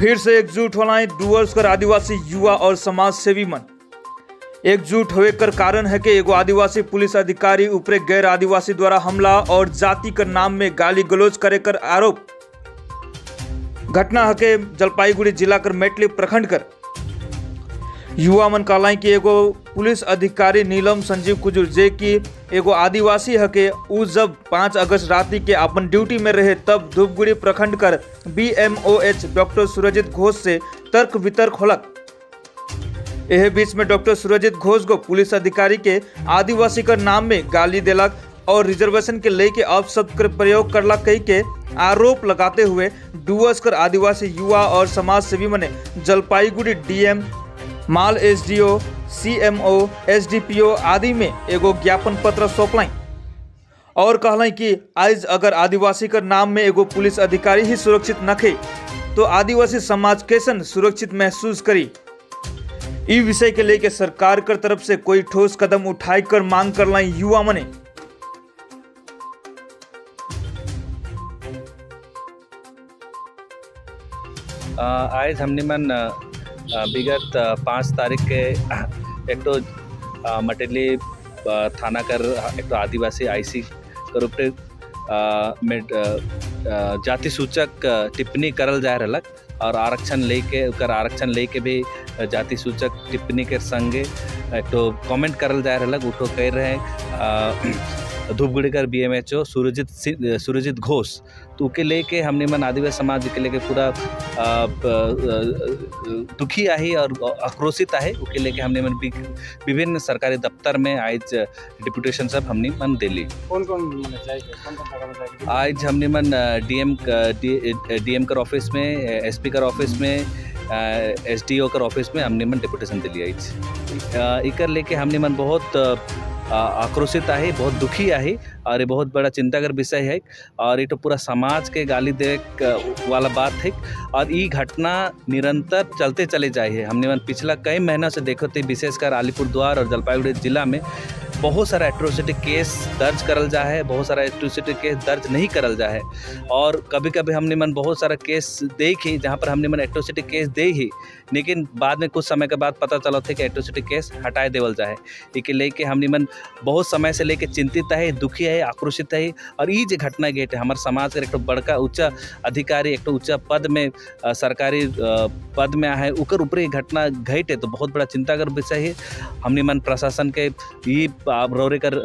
फिर से एकजुट होना डुअर्स कर आदिवासी युवा और समाज सेवी मन। एकजुट होए कर कारण है कि एगो आदिवासी पुलिस अधिकारी ऊपरे गैर आदिवासी द्वारा हमला और जाति कर नाम में गाली गलौज करे कर आरोप। घटना है के जलपाईगुड़ी जिला कर मेटली प्रखंड कर युवा मन कहलाई कि एगो पुलिस अधिकारी नीलम संजीव कुजूर जे कि एगो आदिवासी हके उ जब 5 अगस्त राति के अपन ड्यूटी में रहे तब धूपगुड़ी प्रखंड कर बीएमओएच डॉक्टर सुरजीत घोष से तर्क वितर्क होलक। एहे बीच में डॉक्टर सुरजीत घोष को पुलिस अधिकारी के आदिवासी कर नाम में गाली देलक और रिजर्वेशन के लेके अपशब्द के प्रयोग करला कही के आरोप लगाते हुए डुअर्स कर आदिवासी युवा और समाज सेवी मने जलपाईगुड़ी डीएम, माल एसडीओ, सीएमओ, एसडीपीओ आदि में एगो ज्ञापन पत्र सौंपलाई और कहलाई कि आज अगर आदिवासी कर नाम में एगो पुलिस अधिकारी ही सुरक्षित नखे तो आदिवासी समाज कैसन सुरक्षित महसूस करी। ई विषय के लेके सरकार कर तरफ से कोई ठोस कदम उठाए कर मांग करलाई युवा मने। आज हमने मन विगत 5 तारीख के एक तो मटेली थाना कर एक तो आदिवासी आईसी के रूप में जाति सूचक टिप्पणी करल जा रहलक और आरक्षण लेके ओकर आरक्षण लेके भी जाति सूचक टिप्पणी के संगे एक तो कमेंट करल जा रहलक। उठो कह रहे धूपगुड़ी कर बीएमएचओ सुरजीत घोष, तो उके लेके हमने मन आदिवासी समाज के लेके पूरा दुखी आहे और आक्रोशित आहे। उके लेके हमने मन विभिन्न सरकारी दफ्तर में आज डिपुटेशन सब हमने मन दिली। कौन कौन मने जाएगा, कौन कौन जगह में जाएगा? आज हमने मन डीएम कर ऑफिस में, एसपी कर ऑफिस में, एसडीओ कर ऑफिस में हमने मन डिपुटेशन दिली आज। इकर लेके हमने मन बहुत आक्रोशित आहे, बहुत दुखी आहे और ये बहुत बड़ा चिंता कर विषय है और ये तो पूरा समाज के गाली दे वाला बात है और ये घटना निरंतर चलते चले जाए है। हमने मन पिछला कई महीनों से देखो थे, विशेषकर अलीपुरद्वार और जलपाईगुड़ी जिला में बहुत सारा एट्रोसिटी केस दर्ज करल जा है, बहुत सारा एट्रोसिटी केस दर्ज नहीं करल जा है और कभी-कभी हमने मन बहुत सारा केस देखी जहाँ पर हमने मन एट्रोसिटी केस दे ही, लेकिन बाद में कुछ समय के बाद पता चला था कि एट्रोसिटी केस हटाए देवल जाए। एके लेके हमने मन बहुत समय से लेके चिंतित है, दुखी है, आक्रोशित है और ये जो घटना घटे हमारे समाज के एक तो बड़का उच्च अधिकारी, एक तो उच्च पद में सरकारी पद में आए उकर ऊपर ये घटना घटे तो बहुत बड़ा चिंता कर विषय है। हमने मन प्रशासन के ये आप रौरे कर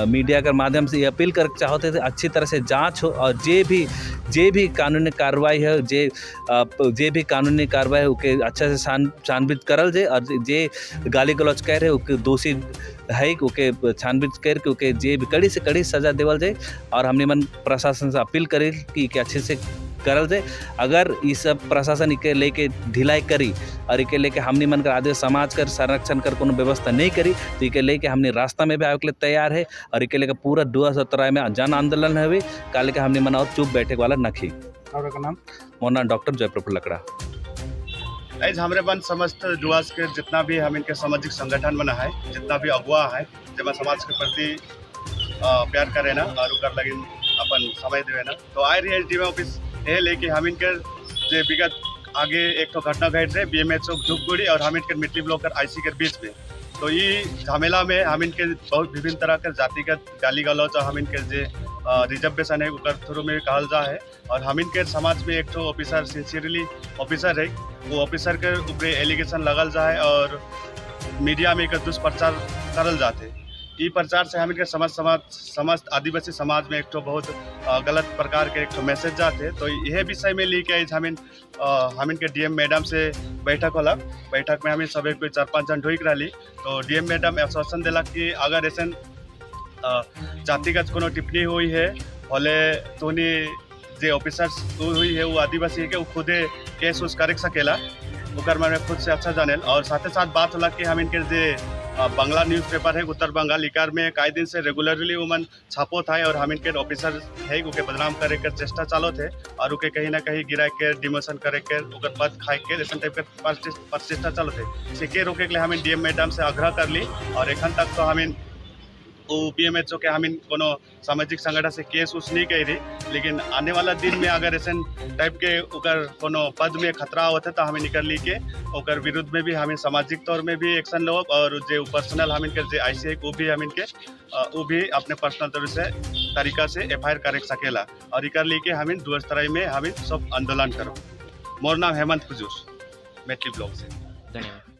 मीडिया के माध्यम से ये अपील कर चाहते थे अच्छी तरह से जांच हो और जे भी कानूनी कार्रवाई है, जे भी कानूनी कार्रवाई है उके अच्छा से छानबीन करल जाए और जे गाली गलौज कर रहे उके दोषी है उके छानबीन करके उके जे भी कड़ी से कड़ी सजा देवल जाए और हमने मन प्रशासन से अपील करे कि अच्छे से करल जाए। अगर ये सब प्रशासन इके लेके ढिलाई करी और इके लेके हमने मन कर आदिवासी समाज कर संरक्षण कर कोनो व्यवस्था नहीं करी तो इके लेके हमने रास्ता में भी आवे के लिए तैयार है और इके लेके पूरा डुअर्स तराई में जन आंदोलन है काले के हमने मन और चुप बैठे वाला नखी। और का नाम? मोर नाम डॉक्टर जयप्रभु लकड़ा। आज हमरे मन समस्त डुअर्स के जितना भी हम इनके सामाजिक संगठन बना है, जितना भी अगुआ है जब समाज के प्रति प्यार करे ना और उकर लगिन अपन समय देवे ना, तो आए रही एस डी ऑफिस ये लेके हम इनके जे विगत आगे एक तो घटना घट रहे B M H O Dhupguri और हम इनके मिट्टी ब्लॉक आई सी के बीच में, तो ये झमेला में हम इनके बहुत विभिन्न तरह के जातिगत गाली गलौज और हम इनके जे रिजर्वेशन है उकर थ्रू में कहल जा है और हम इनके समाज में एक तो ऑफिसर सिंसियरली ऑफिसर है वो ऑफिसर के ऊपर एलिगेशन लगल जा है और मीडिया में एक दुष्प्रचार करल जाते। ई प्रचार से हम इनके समस्त आदिवासी समाज में एक तो बहुत गलत प्रकार के एक तो मैसेज जाते। तो यह विषय में लेके आज हम इनके डीएम मैडम से बैठक होला। बैठक में हम सब कोई 4-5 जन ढुक रही तो डीएम मैडम आश्वासन दिला कि अगर ऐसे जातिगत कोनो टिप्पणी हुई है भले तोनी जे ऑफिसर हुई है वो आदिवासी है कि वो खुदे केस उस कर सकेला उकर मन में खुद से अच्छा जानेल। और साथ ही साथ बात होला कि हम इनके जे बांग्ला न्यूज़पेपर है उत्तर बंगाल इकार में कई दिन से रेगुलरली वुमन छापो था और हम इनके ऑफिसर है उके बदनाम करे के चेष्टा चालो थे और उके कहीं ना कहीं गिरा के डिमोशन करे के उकर पद खाए के ऐसा टाइप के प्रतिष्ठा चालो थे। इसे के रोके के लिए हम डीएम मैडम से आग्रह कर ली और एखन तक तो हम वो बीएमएचओ के हमिन कोनो सामाजिक संगठन से केस उस नहीं करी, लेकिन आने वाला दिन में अगर ऐसे टाइप के ओकर कोनो पद में खतरा होता है, तो हमें निकल ली के ओकर विरुद्ध में भी हमें सामाजिक तौर में भी एक्शन लो और जे पर्सनल हमिन के जे आईसी है, वो भी हमिन के वो भी अपने पर्सनल तौर से तरीका से एफआईआर करे सकेला और इकर लेके हमिन डुवर्स में हमिन सब आंदोलन करो। मोर नाम हेमंत कुजूर, मेटली ब्लॉक से। धन्यवाद।